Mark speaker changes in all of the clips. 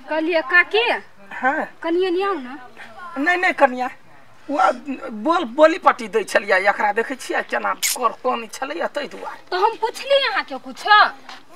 Speaker 1: कहलिए काकी।
Speaker 2: हां
Speaker 1: कनिए नहीं आउ ना।
Speaker 2: नहीं नहीं कनिया वो बोल बोली पट्टी दै छलियै एकरा देखै छियै केना कर कोन छलैया तै दुआरे।
Speaker 1: तो हम पुछली अहाँ के कुछ?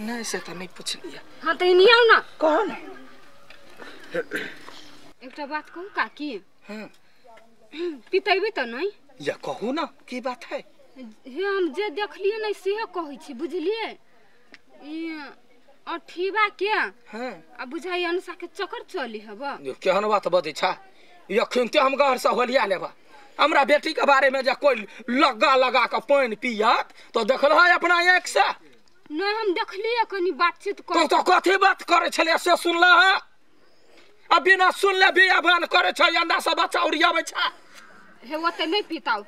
Speaker 2: नहीं से त नहीं पुछलियै।
Speaker 1: हां त नहीं आउ ना।
Speaker 2: कहो ना।
Speaker 1: एकटा बात कहू काकी?
Speaker 2: हां।
Speaker 1: पितेबे त नहीं?
Speaker 2: या कहू ना की बात है?
Speaker 1: हे हम जे देखलियै नै सेहे कहै छी बुझलियै। ई अठीबा के
Speaker 2: हां
Speaker 1: आ बुझाई अनुसा के चक्कर चली हब।
Speaker 2: केहन बात बजै छा? अखन ते हम घर से होलिया लेबा। हमरा बेटी के बारे में जे कोई लगा लगा के पानी पियत तो देखल है अपना आँख से।
Speaker 1: नहीं हम देखलिए कनी बातचीत कर।
Speaker 2: तो कथी बात करे छले से सुनला है? अब बिना सुनले बियाबान करे छै अंडा से बच्चा उड़ियाबै छै।
Speaker 1: हे ओते नहीं पिताउ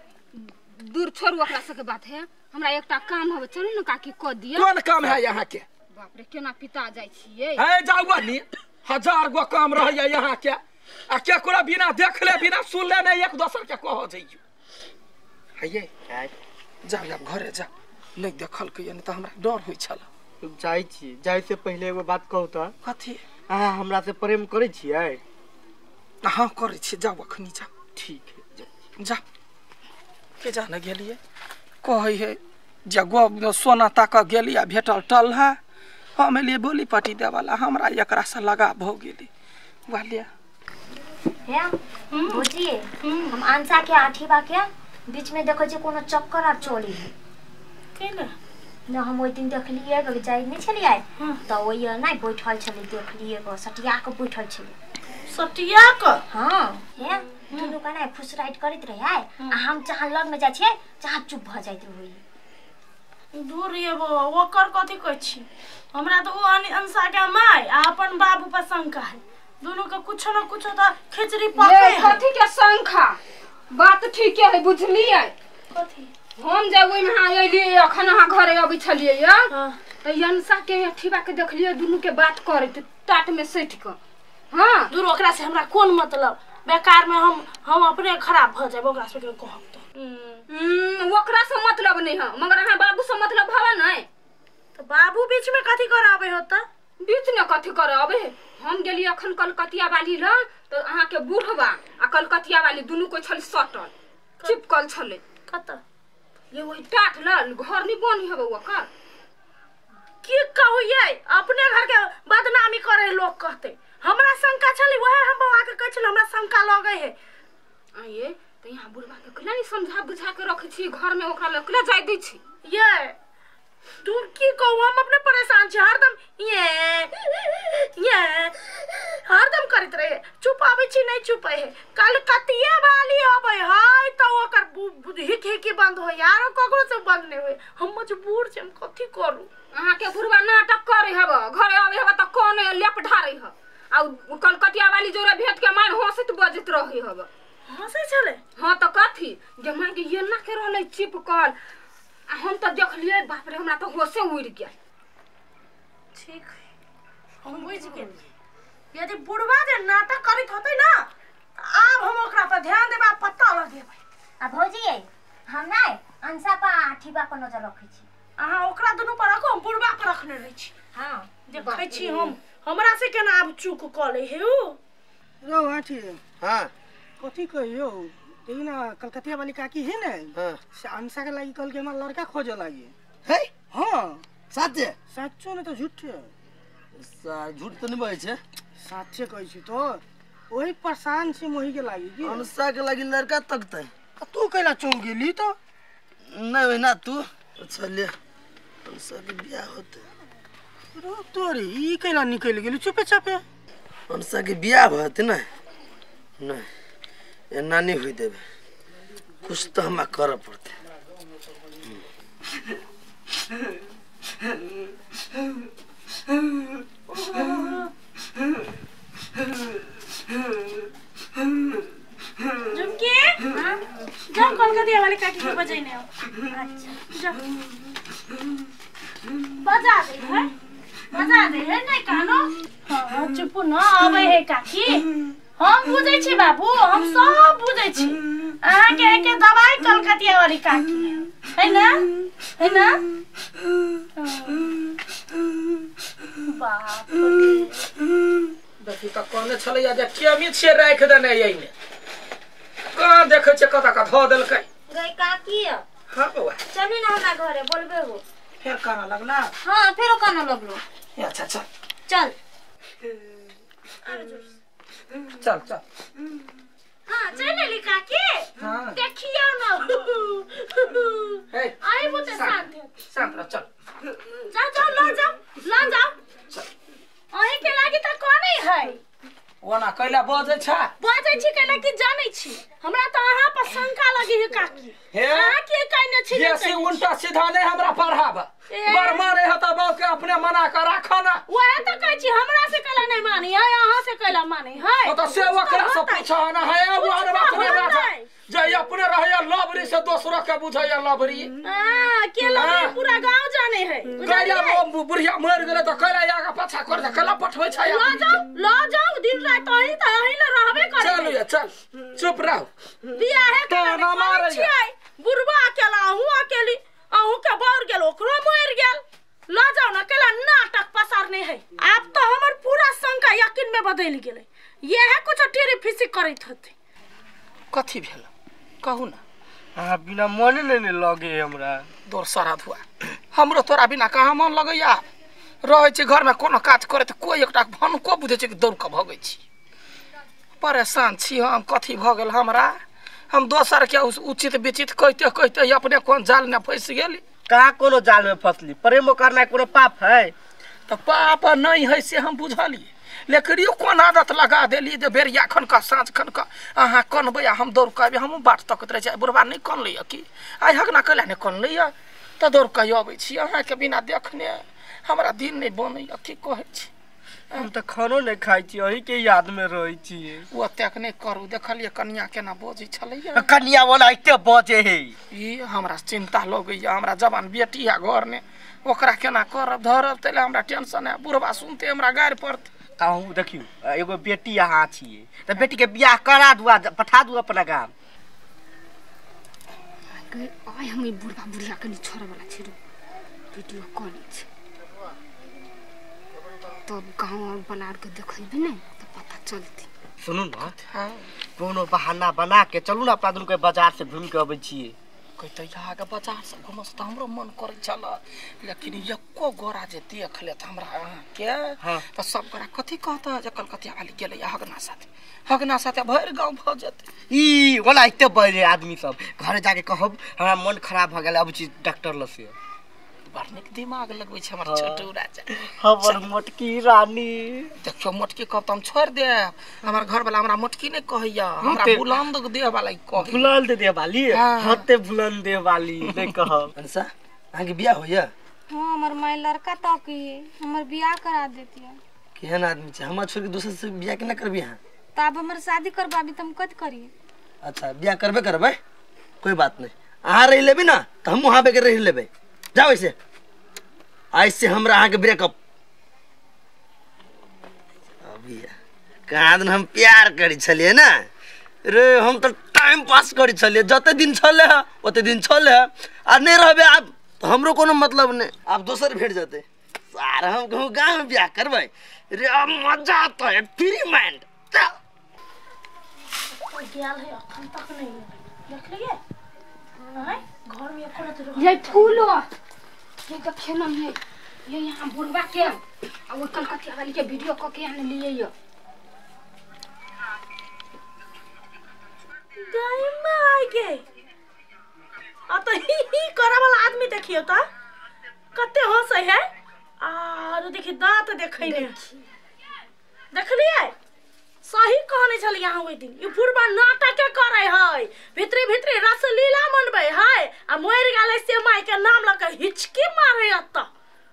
Speaker 1: दूर छोड़ू ओकरा सबके बात है। हमरा एकटा काम हवे चलू न काकी क दिया।
Speaker 2: कोन काम है यहाँ के?
Speaker 1: बाप रे केना पिता जाय छियै।
Speaker 2: हे जाउ बनी हजार गो काम रहैया यहाँ के आ केकरो बिना देखले बिना सुनले नहीं एक दोसर के कह जइयो। हये जा जा घरे जा नहीं देखल के नहीं त हमरा डर होई छल।
Speaker 3: जाइ छी जाइ से पहिले एगो बात कहू त।
Speaker 2: कथी?
Speaker 3: अहाँ हमरा से प्रेम करै छियै?
Speaker 2: हां करै छी जाउ अखनी जा।
Speaker 3: ठीक है
Speaker 2: जा। के जाने गेलियै कहै है जे गो सोना ताक गेली आ भेटल टल है। हम एलियै बोली पट्टी देवला हमरा एकरा से लगा भ गेली बुझलियै।
Speaker 4: हे भौजी हम आंसा के आठीबा के बीच में देखै छी कोनो चक्कर आर चली है।
Speaker 5: केना?
Speaker 4: न हम ओइ दिन देखलियै ग जाइ नै छलियै त ओइ नै बैठल छलै देखलियै ग सटिया के बैठल छलै।
Speaker 5: सटिया के?
Speaker 4: हां हे दुनू के नै फुसराइट करैत रहै आ हम जहाँ लग में जाइ छियै जहाँ चुप भ जाइत रहै।
Speaker 5: दूर ये बो ओकर कथी कहै छी? हमरा त ओ अंसा के my आ अपन बाबू पर शंका है। दोनों के कुछ न कुछ त खिचड़ी पके है।
Speaker 1: कथी के शंका? बात ठीक है बुझलियै।
Speaker 5: कथी?
Speaker 1: हम जे ओइ में एलियै अखन अहाँ घरे अबै छलियै त अंसा के अठीबा के देखलियै दुनू के बात करैत टाट में सटि क। हां
Speaker 5: दूर ओकरा से हमरा कोन मतलब? बेकार में हम अपने खराब भ जाब ओकरा से कहब त।
Speaker 1: ओकरा से मतलब नहीं है मगर अहाँ बाबू से मतलब हवा नहीं।
Speaker 5: त बाबू बीच में कथी कराबे होता?
Speaker 1: बीच में कथी कराबे? हम गेली अखन कलकतिया वाली ल त अहाँ के बूढ़वा आ कलकतिया वाली दुनू को छल सटल चिपकल छले।
Speaker 5: कत?
Speaker 1: ये वही टाट ल घर नहीं बनी हवे ओकर।
Speaker 5: की कहू ये अपने घर के बदनामी करे लोग कहते। हमरा शंका छली वह हम बौआ के कहै छल हमरा शंका लगे है।
Speaker 1: आ ये त यहाँ बुढ़वा के केना नहीं समझा बुझा के रखे छी घर में ओकरा लग केना जाय दै छी।
Speaker 5: ये तू की कहू हम अपने परेशान छी हरदम ये ये हरदम करैत रहे। चुप आबै छी नहीं चुपै है। कलकतिया वाली आबै है त ओकर हिक हिकी बंद हो यार ककरो से बंद नहीं होय। हम मजबूर छी हम कथी करू?
Speaker 1: अहाँ के बुढ़वा नाटक करे हब घरे आबै हब त कोन लेप ढारै ह आ कलकतिया वाली जोरे भेट के मार हंसैत बजैत रहै हब।
Speaker 5: हंसै छलै?
Speaker 1: हां त कथी जे माय के ये ना के रहलै चिपकल आ हम त देखलियै बाप रे हमरा त होशे उड़ गेल।
Speaker 5: ठीक हम बुझ गेलियै। यदि बुढ़वा जे नाटक करैत होतै ना आब हम ओकरा पर ध्यान देबै आ पता लगेबै।
Speaker 4: आ भौजी हम नै अंसा पर आठीबा पर नजर रखै छी।
Speaker 5: अहाँ ओकरा दुनू पर रखो हम बुढ़वा पर रखने रहै छी।
Speaker 4: हां
Speaker 5: देखै छी हम हमरा से केना आब चूक क लै हे उ।
Speaker 6: रौ आठी।
Speaker 3: हां
Speaker 6: कथी कहियो देखी ना कलकतिया वाली काकी है ना।
Speaker 3: हां
Speaker 6: से अंसा के लागी कल के हमरा लड़का खोजे लागी
Speaker 3: है।
Speaker 6: हां
Speaker 3: सच्चे?
Speaker 6: सच्चो ने तो झूठे।
Speaker 3: झूठ त नहीं बजै छै।
Speaker 6: साचे कहै छी तो ओही परेशान छी मोही के लागी की
Speaker 3: अंसा के लागी लड़का तकतै।
Speaker 6: तू कैला चौंक गेली तो?
Speaker 3: नहीं ओहिना तू। अच्छा ले अंसा के बियाह होते।
Speaker 6: रो तोरी ई कैला निकल गेली चुपे चापे?
Speaker 3: अंसा के बियाह होते ना नहीं एना नहीं होई देबे कुछ तो हमरा करऽ पड़तै।
Speaker 5: झुमकी जाओ कलकतिया वाली काकी के बजैने आओ।
Speaker 4: अच्छा
Speaker 5: जाओ बजा दे है बजा दे है नहीं कानो। हां चुप न आबै है काकी। हम बुझै छी बाबू हम सब बुझै छी। अहाँ के एके दवाई कलकतिया वाली काकी है ना? है ना? बाप रे।
Speaker 2: काकी त कहने छलैया जे केमी छियै राखि देने एहिमे कहाँ देखै छियै कतऽ कऽ धऽ देलकै।
Speaker 4: गई काकी
Speaker 2: हां बौआ
Speaker 4: चलू ना हमरा घरे बोलबे हो।
Speaker 2: फेर काना लगला?
Speaker 4: हां फेरो काना लगलो।
Speaker 2: अच्छा चल
Speaker 4: चल
Speaker 2: चल चल।
Speaker 5: हां चल लेली काकी।
Speaker 2: हां
Speaker 5: देखियो ना आई बुते शांत
Speaker 2: शांत रह चल
Speaker 5: जा जाओ ल जाओ ल जाओ। अहीं के लागी त कोनै है
Speaker 2: ओना कैला बजै छ?
Speaker 5: बजै छी कैला कि जानै छी हमरा त अहाँ पर शंका लगी है काकी। अहाँ के कहने छी?
Speaker 2: बेसी उल्टा सीधा नहीं हमरा पढ़ाब बर मारे ह त बाप के अपने मना के राख ना।
Speaker 5: वह त कहै छी हमरा से कैला नहीं मानी है अहाँ से कैला मानी है।
Speaker 2: त से ओकरा से पूछ ना है वो हर बात नहीं राख जे अपने रहया लबरी से दोसरो के बुझैया लबरी।
Speaker 5: हां के लबरी पूरा गांव जाने है।
Speaker 2: कैला बुढ़िया मर गेलै त कैला आगा पाछा कर दे कैला पठबै छै।
Speaker 5: ल जाओ ल जाओ दिन रात अहीं त अहीं ल रहबे करे।
Speaker 2: चल या चल चुप रहो।
Speaker 5: बियाह के ना मारे छियै बुढ़बा अकेला अहूँ अकेली अहूँ के बर गेल ओकरो मर गेल। ल जाओ ना कैला नाटक पसारने है। आब तो हमर पूरा शंका यकीन में बदल गेलै। यह कुछ टेरी फिसी करैत होते।
Speaker 2: कथी भेल कहू ना?
Speaker 6: अहाँ बिना मने नहीं लगे हमरा।
Speaker 2: दोर सरा धुआ हमरो तोरा बिना कहाँ मन लगैया। रहै छी घर में कोनो काज करे त कोई एकटा भनको बुझै छै कि दौड़ के भगै छी। परेशान छी हम कथी भ गेल हमरा। हम दोसर के उचित विचित कहते कहते अपने कोन जाल में फंस गेली।
Speaker 6: कहाँ कोनो जाल में फसली? प्रेमो करना कोनो पाप है?
Speaker 2: त पाप नहीं है से हम बुझली लेकिन यो कोन आदत लगा देली जे बेरिया खन का साँझ खन का अहाँ कनबै आ हम दौड़ के आबी। हमहूँ बाट तकैत रहै छी बुढ़बा नहीं कनलैया कि आइ हगना कैला नहीं कनलैया त दौड़ के अबै छी। अहाँके बिना देखने हमरा दिन नहीं बनैया की कहै छी।
Speaker 6: हम त खानो नहीं खाइ छी अहीं के याद में रहै छी।
Speaker 2: ओतेक नहीं करू देखलियै कनिया केना बजै छलैया।
Speaker 6: कनिया वाला एते बजे है
Speaker 2: ई हमरा चिंता लगैया। हमरा जवान बेटी है घर में ओकरा केना करब धरब तैले हमरा टेंशन है। बुढ़बा सुनते हमरा गारि पड़तै।
Speaker 6: कहूँ देखियौ एगो बेटी अहाँ छियै त बेटी के बियाह करा दू पठा दू अपना गाम।
Speaker 1: आइ हम ई बुढ़बा बुढ़िया के छोड़े वाला छी वीडियो कॉल छै तब गाँव और बना के देखबी नहीं तो पता चलती।
Speaker 6: सुनू ना कोनो बहाना बना के चलू ना अपना दुनू के बाजार से घूम के अबै छियै।
Speaker 2: कहते यहाँ के बाजार से घूमस त हमरो मन करै छल लेकिन एको गोरा जे देख लेत हमरा अहाँ के त सब गोरा कथी कहत जे कलकतिया वाली गेलै हगना साथे हगना साथे भरि गाँव भ जेतै।
Speaker 6: ई वाला एते बजे आदमी सब घरे जाके कहब हमरा मन खराब भ गेल अब छी डॉक्टर लग से।
Speaker 2: बड़ नीक दिमाग लगबै छै हमर छोटू राजा
Speaker 6: हमर मोटकी रानी।
Speaker 2: देखियौ मोटकी कहब त हम छोड़ि देब। हमर घर वाला हमरा मोटकी नहीं कहैया हमरा बुलंद देह वाला कहै।
Speaker 6: बुलंद देह वाली? हते बुलंद देह वाली नहीं कहब।
Speaker 3: अंसा अहाँ के बियाह होइया?
Speaker 7: हां हमर माय लड़का तकी हमर बियाह करा देतिया।
Speaker 3: केहन आदमी छै हमरा छोड़ के दोसर से बियाह केना करबी अहाँ?
Speaker 7: त आब हमर शादी करबाबी त हम कथि करिए?
Speaker 3: अच्छा बियाह करबे करबै कोई बात नहीं। अहाँ रहि लेबी ना त हम वहाँ बेगर रहि लेबै। जाओ ऐसे ऐसे हमरा अहाँ के ब्रेकअप। अभी कहाँ दिन हम प्यार करी छलियै ना रे हम तो टाइम पास करी छलियै। जते दिन छलै है ओते दिन छलै है आ नहीं रहबे आब हमरो कोनो मतलब नहीं। आब दोसर भेट जेतै सार हम कहूँ गाँव में बियाह करबै रे अब मजा आता है फ्री माइंड।
Speaker 5: गेल है अखन तक नहीं देखलियै घर में
Speaker 1: ये फूलो ये देखियो ना ये यहाँ बुढ़बा के आ वो कलकतिया वाली के वीडियो क के आने लिए यो
Speaker 5: गाय में आ गए। आ तो ही ही करे वाला आदमी देखियो त कते हंसै है आर देखि दांत देखै ने देखलियै सही कहने छलियै अहाँ ओहि दिन। ई बुढ़बा नाटक के करे है भितरी भितरी रसलीला मनबै है आ मरि गेलै से माय के नाम लऽ के हिचकी मारे एतऽ।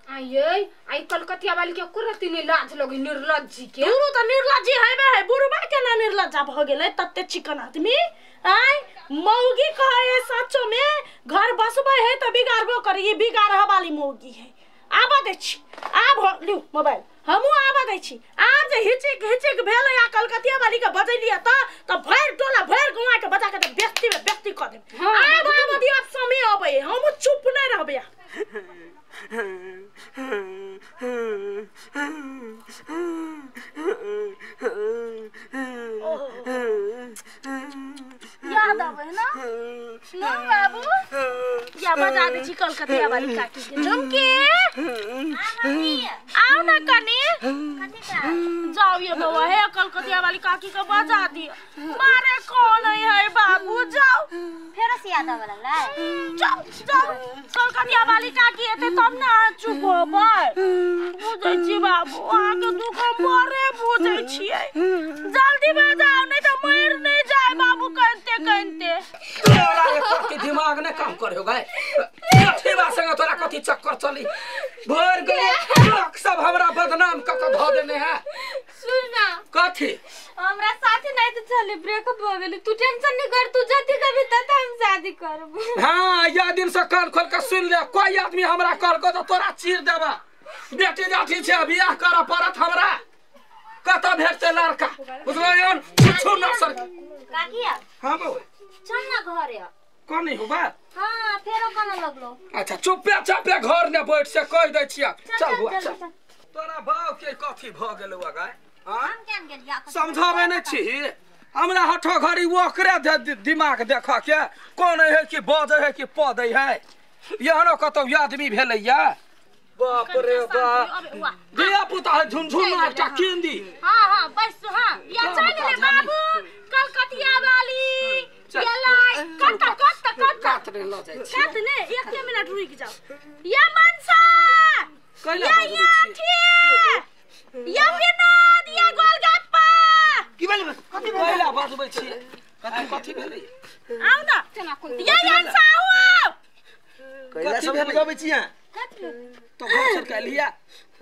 Speaker 1: आये आई कलकतिया वाली के कुरती नहीं लाज लगी निर्लज्जी के।
Speaker 5: दुनू त निर्लज्जी हेबे है बुढ़बा के ना निर्लज्जा भ गेलै तते चिकन आदमी। आय मौगी कहै सचो में घर बसबै है त बिगाड़बो करी ई बिगाड़ह वाली मौगी है। आबऽ दै छी आब लिउ मोबाइल हमहूँ आबऽ दै छी। आब जे हिचिक हिचिक भेलै आ कलकतिया वाली के बजैलियै त भरि टोला भरि गाँव के बजा के त बेइज्जती में बेइज्जती कऽ देब। आब आबऽ दियौ आब समय अबै हमहूँ चुप नहि रहबै। दै छी कलकतिया वाली काकी के। झुमकी आओ ना कनी, जाओ ये बउआ हे कलकतिया वाली काकी के बजा दियो। मारे कौन है बाबू, जाओ
Speaker 4: फेर से याद आवे लगलै।
Speaker 5: जाओ जाओ कलकतिया वाली काकी एते तब ना चुप होबै। बुझै छी बाबू अहाँ के दुख हम बड़े बुझै छियै, जल्दी बजाओ नहीं तो मर नहीं जाए बाबू कहते कहते।
Speaker 2: तोरा के दिमाग ने काम करे गए अथीबा संगे तोरा कथी चक्कर चली भर गए लोग सब हमरा बदनाम क क ध देने है।
Speaker 7: सुन ना
Speaker 2: कथी
Speaker 7: हमरा साथे नहीं तो चले ब्रेकअप हो गेलै, तू टेंशन नहीं कर, तू जति कभी तत हम शादी करब।
Speaker 2: हां या दिन से कान खोल के सुन ले, कोई आदमी हमरा कर को तो तोरा चीर देबा। बेटी जाती छै बियाह कर पड़त हमरा, कत भेटते लड़का बुझलो यार कुछो ना सर।
Speaker 4: काकी
Speaker 2: हां बउआ
Speaker 4: चल ना घरे।
Speaker 2: कोन नहीं होबा?
Speaker 4: हां फेरो कोना लगलो।
Speaker 2: अच्छा चुपे चापे घर ने बैठ से कह दै छिया। चल बउआ चल। तोरा बाप के कथी भ गेलौ गाय? हां
Speaker 4: हम केन गेलिया
Speaker 2: समझाबै नै छी हमरा हठो घड़ी ओकरे दिमाग देख के कोन है कि बजै है कि पदै है। एहनो कतौ आदमी भेलैया? बाप रे बाप धिया पुता है झुनझुना एकटा कीन दी।
Speaker 5: हां हां बस हां या चल ले बाबू कलकतिया वाली ये लाई कत कत कत
Speaker 2: कात रे ल जाइ छी।
Speaker 5: कात ने एक मिनट रुक जाओ। या मनसा
Speaker 2: कैला
Speaker 5: या या या विनोद या गोलगप्पा
Speaker 3: की भेलै?
Speaker 2: कथी कैला बजबै छी? कथी कथी भेलै?
Speaker 5: आउ ना या मनसा आओ।
Speaker 3: कैला सब बजबै छी?
Speaker 5: कथी
Speaker 2: तो घर छोड़ के लिया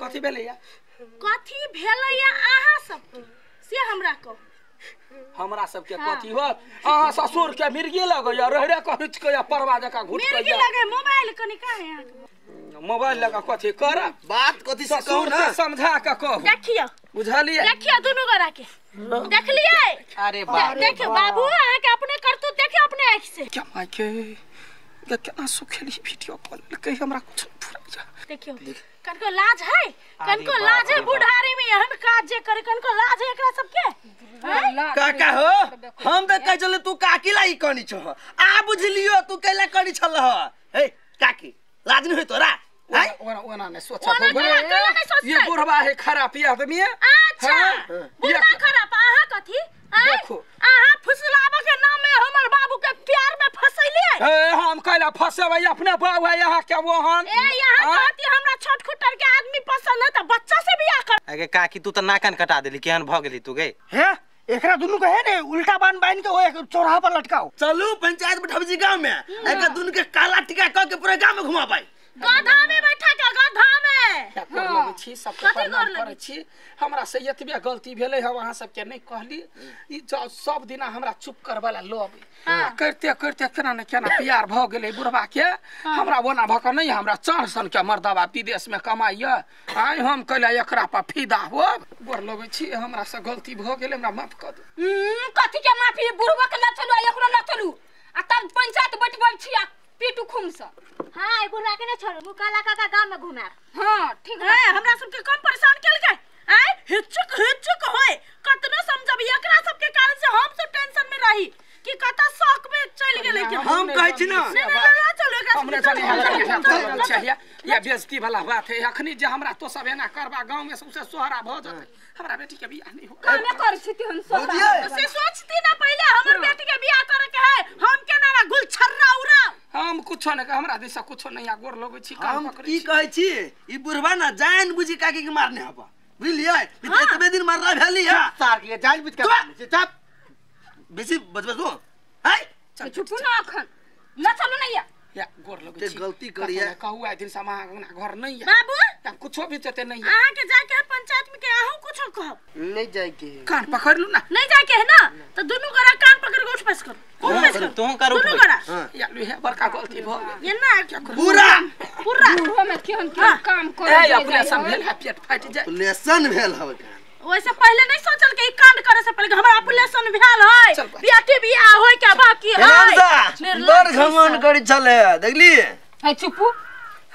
Speaker 2: कथी भेलैया?
Speaker 5: कथी भेलैया अहाँ सब से हमरा कहू।
Speaker 2: हमरा सबके कथी होत? अहाँ ससुर के मिर्गी लगैया रहरे के हिच के परवा जका घुट के
Speaker 5: मिर्गी लगे। मोबाइल कनी काहे अहाँ के
Speaker 2: मोबाइल लगा कथी कर
Speaker 3: बात कथी से कहू ना
Speaker 2: समझा के कहू।
Speaker 5: देखियो
Speaker 2: बुझलिए?
Speaker 5: देखियो दुनू गोरा के देखलिए?
Speaker 6: अरे बाप
Speaker 5: देखियो बाबू अहाँ के अपने करतूत देखियो अपने आँख से।
Speaker 2: क्या माय के केना सुखेली वीडियो कॉल के हमरा कुछ फुराइया।
Speaker 5: देखियो कनको लाज है, कनको लाज है बुढ़ारी में एहन काज जे करे, कनको लाज है एकरा सबके?
Speaker 3: काका हो हम त कहै छले तू काकी लाई कनी छह आ बुझलियो तू कैला कनी छल ह। हे काकी लाज नहीं होय तोरा?
Speaker 2: ओना ओना नहीं सोचा ये बुढ़वा है खराब आदमी।
Speaker 5: अच्छा बुढ़वा खराब अहाँ कथी?
Speaker 2: देखो
Speaker 5: अहाँ फुसलाबऽ के नाम में हमर बाबू के प्यार में फसैलियै।
Speaker 2: ए हम कैला फसेबै अपने बाबू है यहाँ के वहन।
Speaker 5: ए यहाँ कहती हमरा छोट खुटर के आदमी पसंद है त बच्चा से बियाह कर।
Speaker 8: अगे काकी तू त नाकन कटा देली केहन भ गेली तू गे?
Speaker 6: हे एकरा दुनू के है ने उल्टा बांध बांध के ओए चौराहा पर लटकाओ।
Speaker 3: चलू पंचायत बैठाबी जी गांव में, एकरा दुनू के काला टीका क के पूरा गांव में घुमाबै।
Speaker 5: गधा में बैठा के गधा में
Speaker 2: कर लगै छी सबके प्रणाम करै छी। हमरा से एतबे गलती भेलै हम अहाँ सबके नहीं कहली। ई सब दिना हमरा चुप करबला लोभ करते करते केना ने केना प्यार भ गेलै बुढ़वा के। हमरा ओना भ के नहीं हमरा चार सन के मर्दबा विदेश में कमाइया आइ हम कैला एकरा पर फिदा हो। गोर लगै छी हमरा से गलती भ गेलै हमरा माफ कर दू।
Speaker 1: कथी के माफी? बुढ़वा के न चलू एकरो न चलू आ तब पंचायत बैठबै छी आ पीटू खूम से।
Speaker 4: हां बुढ़वा के न छोड़ू मुकाला काका गांव में घुमा।
Speaker 1: हां ठीक
Speaker 5: है हमरा सबके कम परेशान केलकै। आय हिचुक हिचुक होय कतनो समझब एकरा सबके कारण से हम सब टेंशन में रही कि कत शौक में चल गेलै के
Speaker 3: हम कहै छी ना।
Speaker 5: नहीं नहीं चलो एकरा
Speaker 2: हमरे चली चाहिए ये बेइज्जती वाला बात है। अखनी जे हमरा तो सब एना करबा गांव में सबसे सोहरा भ जतै हमरा बेटी के बियाह नहीं हो।
Speaker 1: कामे कर छी हम सोहरा
Speaker 5: से सोचती ना पहले हमर बेटी के बियाह करे के है हम केना ना गुलछर्रा उड़ा।
Speaker 2: हम कुछो नहीं हमरा दिशा कुछो नहीं आ गोर लगै छी काम पकड़ै
Speaker 3: की कहै छी ई बुढ़वा ना जान बुझी काकी के मारने हबा बुझलियै? एतबे दिन मारला भेली है
Speaker 6: सार के जान बुझ के मारने छी। चुप
Speaker 3: बेसी बजबस हो हाय
Speaker 1: चुप ना अखन न चलू नहीं या
Speaker 2: या गोर लगै छी
Speaker 3: गलती करिया
Speaker 2: कहू आइ दिन समा घर नहीं है
Speaker 5: बाबू
Speaker 2: या कुछो भी चते नहीं है।
Speaker 5: अहाँ के जाके पंचायत में के अहूं कुछो कहब
Speaker 6: नहीं जाय के
Speaker 2: कान पकड़ लू ना
Speaker 5: नहीं जाय के है ना तो दुनू गोरा कान पकड़ के उठ बस करू उठ बस करू
Speaker 8: तू कर
Speaker 5: दुनू गोरा
Speaker 2: या लू है बड़का गलती भ गेल
Speaker 5: ये ना
Speaker 3: पूरा
Speaker 5: पूरा
Speaker 1: बुढ़वा में केहन केहन काम करे
Speaker 2: ए ऑपरेशन भेल है पेट फाटि जाय
Speaker 3: ऑपरेशन भेल हवे
Speaker 5: वैसे पहले नहीं सोचल के ई कांड करे से पहले हमरा ऑपरेशन भेल है बेटी बियाह होय के बाकी है
Speaker 3: बड़ घमंड करी छले देखली
Speaker 1: है चुपू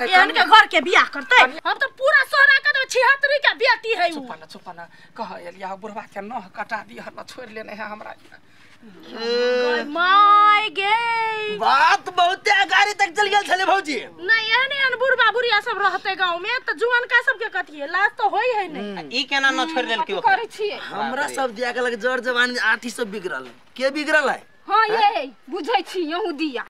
Speaker 5: एहन के घर के बियाह करते हम तो पूरा सोहरा के देबै 76 के बेटी है उ।
Speaker 2: चुपना चुपना कह एलिया बुढ़वा के नह कटा दिह न छोड़ लेने है हमरा।
Speaker 5: My गे
Speaker 3: बात बहुते अगाड़ी तक चल गेल छले भौजी।
Speaker 5: नहीं एहन एहन बुढ़बा बुढ़िया सब रहते गांव में त जुआन का सबके कथी है लाज तो होई है नहीं।
Speaker 8: ई केना न छोड़ देल की
Speaker 1: करै छियै?
Speaker 3: हमरा सब दिया के लग जर जवान आठी सब बिगड़ल के बिगड़ल है।
Speaker 1: हां ये बुझै छी यहूदिया।